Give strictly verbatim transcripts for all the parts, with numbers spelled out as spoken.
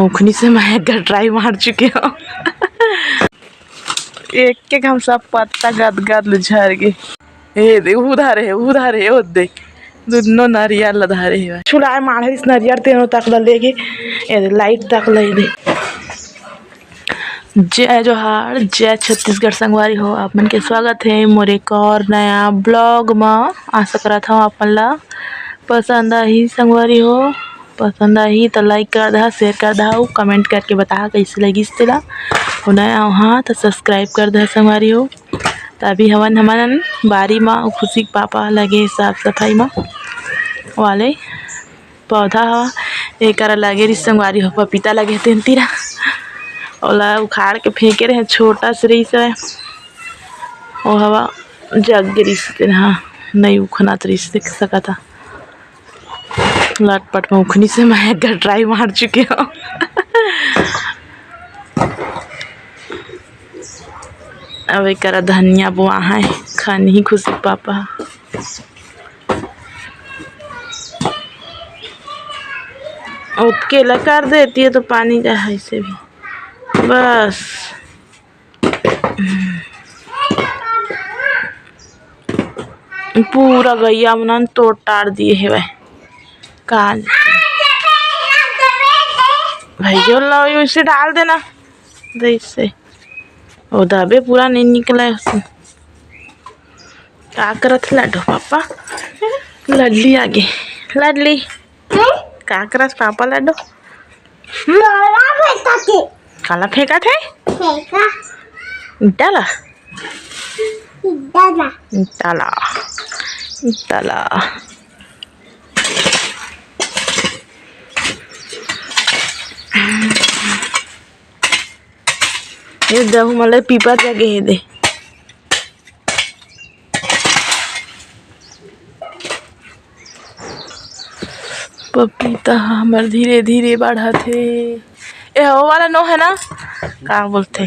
उखनी से मैं एक घर ट्राई मार चुके हूँ। एक के हम सब पत्ता गद गद ले झर गे। ए दे, उहू धारे हे, उहू धारे हे, ओ दे। दुनो नरियर ला धारे हे। छुलाए माढ़े रिस नरियर तेनो तक ला लेगे। ए दे, लाइट तक ला दे। जय जोहार, जय छत्तीसगढ़ संगवारी हो। आप मन के स्वागत हे मोर एक और नया ब्लॉग म। आशा करत हव आप मन ला पसंद आही संगवारी हो। पसंद आही त लाइक कर दहा, शेयर कर दहा अउ कमेंट करके बताहा कइसे लगिस तेला। अउ नया हो हाँ त सब्सक्राइब कर दहा संगवारी हो। त अभी हवन हमन बारी म खुशी के पापा लगे साफ सफाई म वाले पौधा ह एकरा लगे रिस संगवारी हो, पपीता लगे तेन तीरा। ओला उखाड़ के फेंके रहे, छोटा से रहिस हवय, ओ हवा जग गे रिस तेन ह, नइ उखनात रिस, देख सकत ह। लटपट में उखनी से मैं एक घर ट्राई मार चुके हव। अब एकरा धनिया बोआ है, खनही खुशी पापा। ओके ला कर देती है तो पानी का है इसे भी बस। पूरा गैया मन तोड़ टार दिए हेवय। का भैया ला वैसे डाल देना, जैसे वो दबे पूरा नहीं निकला है उसमें। का करत हे लाडो पापा? लाडली आगे, लाडली। का करत पापा लाडो? हम्म? काला फेंकत हे? काला फेंकत हे? फेंका। ईंटा ला? ईंटा ला। ईंटा ला। ईंटा ला। ये दहू मले पीपा जगे हे दे। पपीता ह हमर धीरे धीरे बढ़त हे। ए, ओ वाला नो है ना, का बोलथे?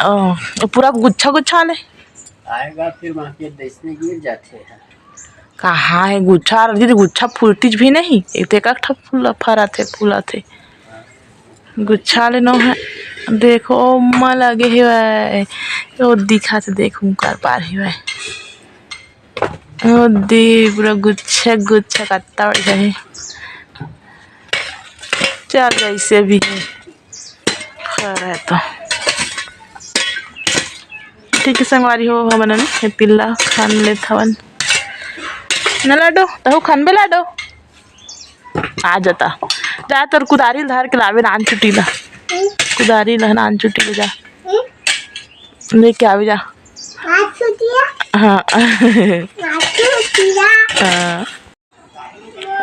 ओ, पूरा गुच्छा गुच्छा वाले। आएगा फिर वहाँ के देश में गिर जाते हैं। कहाँ है गुच्छा? दीदी, गुच्छा फूलतीच भी नहीं, एक तो एक ठा फूल फरत है, फूलत है। गुच्छा ले नो है, देखो, ओमा लगे हेवय। ओ दिखत, देखो, ओकर पार हेवय। ओ दे, पूरा गुच्छा गुच्छा कत्ता बढ़िया हे। चल, जैसे भी हे, खा रहे तो ठीक है संगवारी हो, हमन हे पिल्ला खान लेत हवन न लाडो, तहु खान बे लाडो। आ जाता। जा तोर कुदारी ल धर के लावे नान चुटी ला। कुदारी ला नान चुटी ले जा। लेके आवे जा। हाँ। हाँ।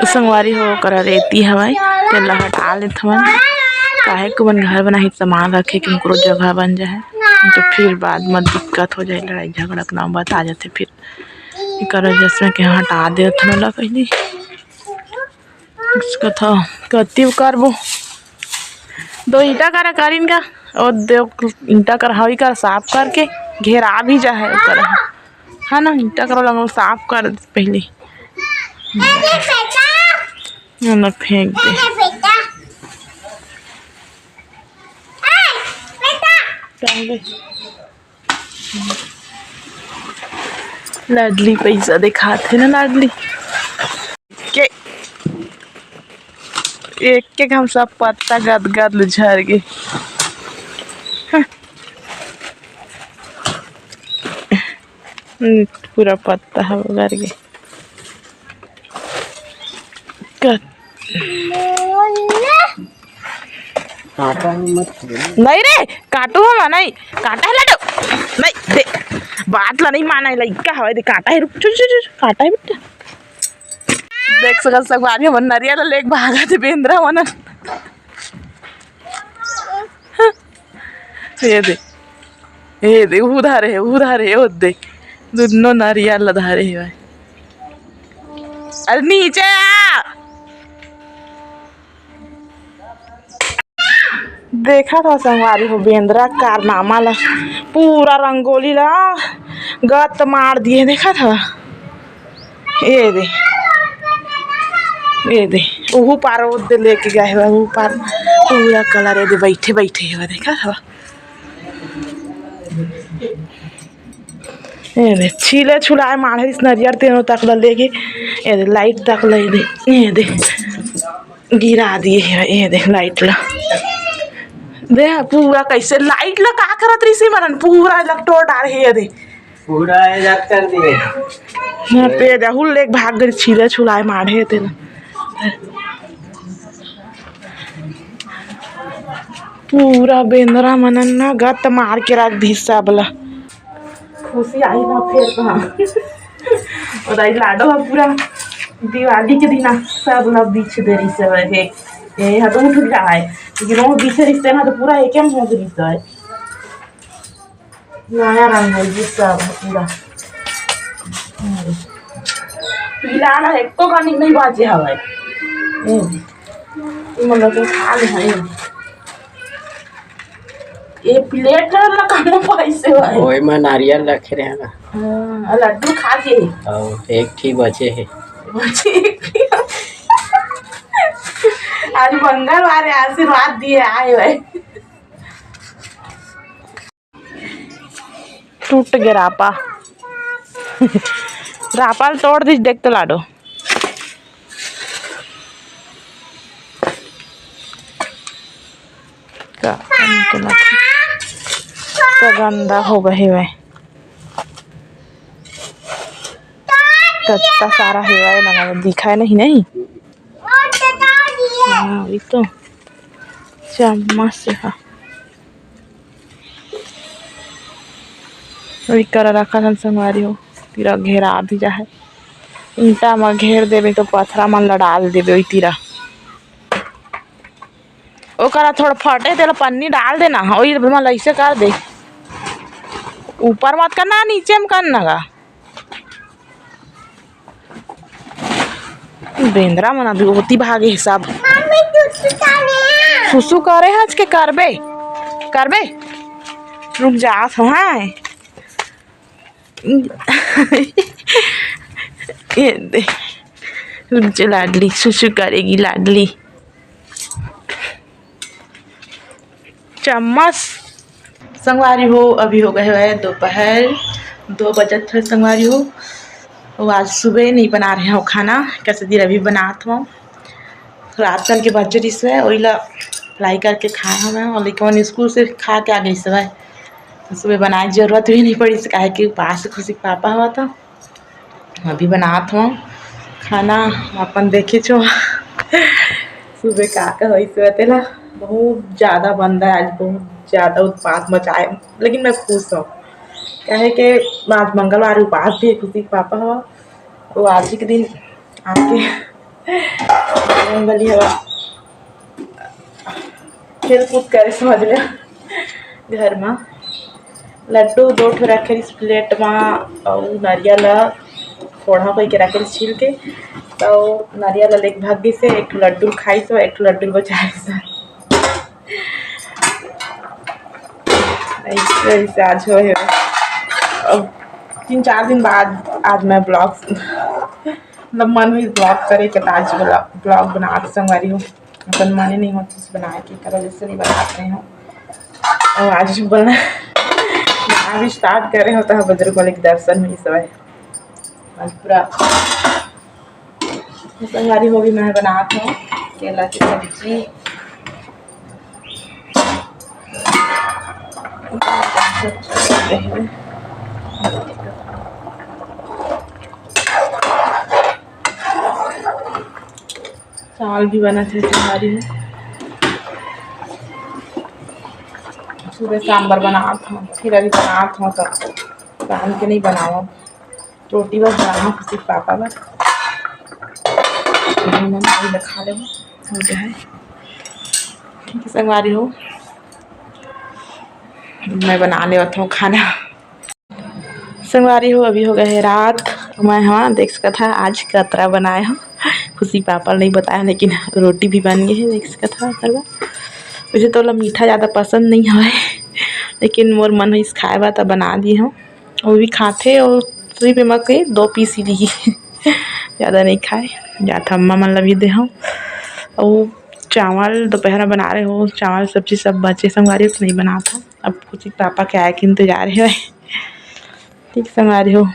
संगवारी हो, ओकरा रेती हवय, तेला हटा लेत हवन। काहे के ओमन घर बनाही, सामान रखे के ओकरो जगह बन जाहे, तो फिर बाद म दिक्कत हो जाए, लड़ाई झगड़ा के नौबत आ जाथे फिर। एकर वजह से के हटा देत हन ओला पहिली। कथा कति करबो, दो ईंटा करा करिन का, ओ दे ईंटा कर हवी कर साफ करके घेरा भी जाहे ओकर, है ना, ईंटा कर लंग साफ कर दे पहले, ना फेंक दे। लाडली पैसा दिखात हे ना, लाडली के एक के हम सब पत्ता गद गद ले झर गे। हम्म, पूरा पत्ता ह उगर गे। काटा मत। नहीं रे, काटू हम नहीं, काटा है लाडो। नहीं दे, बात ला नहीं माना है, लइका हवे दे, काटा है, रुक, चुप, चुप, चुप, काटा है बेटा। देख सकत संगवारी, हमन नरिया ला लेके भागत हे बेंदरा मन। ये दे, ये दे, उधारे है, उधारे है, वो दे, दुनो नरिया ला धारे है भाई। अरे नीचे आ। देखत हव संगवारी हो, बेंदरा कारनामा ला, पूरा रंगोली ला गत मार दिए। देखत हव, ये दे, ये दे, उहू पार वो दे लेके गए हवय, उहू पार। पूरा कलर ए दे बइठे बइठे हवय, देखा हवा। ए दे, छीले छुलाए माढ़े रिस नरियर तेनो तक ल लेगे। ए दे, लाइट तक ल ए दे, ए दे, गिरा दिए हे। ए दे, लाइट ल दे, पूरा कइसे लाइट ल का करत रिस हे मनन, पूरा ल टोर डारे हे। ए दे, पूरा ए जात कर दिए। हाँ, ते दे, हुल लेग भाग गई, छीले छुलाए माढ़े तेला। पूरा बेंदरा मनन ना गत मार के रख दिस सब ला। खुशी आई ना फेर कहाँ। और आई लाडो ह पूरा दिवाली के दिन आ सब ला बीछ दे रही सब है। ए, ये ह तो उठ जा है। लेकिन वो बीछ रिस हे ना तो पूरा एके में हो गई रिस हे। नया रंग है ये सब पूरा। पीला ना एको कनिक नहीं बाचे हवय। हम्म। ये मन लोग खा ले हैं। ये प्लेट ला कहाँ पैसे हवय? ओए में नारियल रखे रहे ना। हाँ, लड्डू खा के। और एक ठी बचे है। बचे एक ठी। आज मंगलवार है, आशीर्वाद दिए आए हुए। टूट गे रापा। रापा ल तोड़ दिस, देख तो लाडो। का, का गंदा हो गए हे। कत्ता सारा हेवय ना, दिखाए नहीं, नहीं। हाँ, वही तो। चम्मच से हा। वही करा रखा था संगवारी हो, तीरा घेरा भी जा है। ईंटा म घेर देबे तो पथरा मन ला डाल देबे ओई तीरा। ओकरा थोड़ा फटे तेला पन्नी डाल देना, ओई मन ला ऐसे कर दे। ऊपर मत करना, नीचे में करना गा। बेंदरा मन अभी ओती भागे हे सब। मम्मी, सुसु करे। सुसु करे हच के करबे, करबे। रुक जा, आ तो हैं। ये दे, रुक जा लाडली, सुसु करेगी लाडली। चम्मच। संगवारी हो, अभी हो गए हवय दोपहर दो बजत हे संगवारी हो। अउ आज सुबह नहीं बना रहे हो खाना, कैसे दिन अभी बनात हो। रात कन के बचे रिस हवय, ओइला फ्राई करके खाए हवय। अउ लइका मन स्कूल से खा के आ गइस हवय, तो सुबह बनाए के जरूरत भी नहीं पड़िस, काहे कि उपास खुशी के पापा हवय तो। अभी बनात हव खाना, अपन देखे छो सुबह का का होइस हे तेला। बहुत ज्यादा बंदा आज, बहुत ज्यादा उत्पात मचाए, लेकिन मैं खुश हूँ, काहे के आज मंगलवार उपास भी हे खुशी के पापा हव, तो आज ही के दिन आके बजरंग बली हवा खेल कूद करे समझ ले। घर म लड्डू दो ठो रखे रिहिस प्लेट म, अउ नरियल ल फोड़हा कइके रखे रिहिस छील के, त नरियल ल लेके भाग गिस हे। एक ठो लड्डू ल खाइस, एक ठो लड्डू ल बचाइस। ऐसे, ऐसे आज होए हे। अब तीन चार दिन बाद आज मैं ब्लॉग, मतलब, मन हुई ब्लॉग करे के, त आज ब्लॉग, ब्लॉग बनात संगवारी हो। अपन मने नहीं होत हे बनाए के, एकर वजह से नहीं बनात रहे हव। अउ आज बना, बना भी स्टार्ट करे हव, त बजरंग बली के दर्शन हुई सब। आज पूरा संगवारी हो भी मैं बनात हव केला के सब्जी। चावल भी बनत हे संगवारी हो। सुबह सांबर बनात हव, फिर अभी बनात हव, सब शाम के नहीं बनावव। रोटी बस बनाना खुशी पापा बर। हमन अभी खा लेबो, हो जाए। ठीक है संगवारी हो, मैं बना लेवत हव खाना। संगवारी हो, अभी हो गए हे रात। मैं, हाँ, देख सकत हा आज कतरा बनाए हव। खुशी पापा ल नहीं बताए, लेकिन रोटी भी बन गए हे, देख सकत हा कतरा। वैसे तो ओला मीठा ज़्यादा पसंद नहीं हवय, लेकिन मोर मन होइस खाए बर, त बना दिए हव। वो भी खाथे, अउ सिर्फ एमा के दो पीस ही लिही। ज़्यादा नहीं खाए। जात अम्मा मन ला भी देहव। अउ चावल दोपहर में बना रहे हो, चावल सब्जी सब बचे संगवारी हो, तो नहीं बनात हो। अब कुछ पापा के आए के इंतजार है। ठीक संगवारी हो,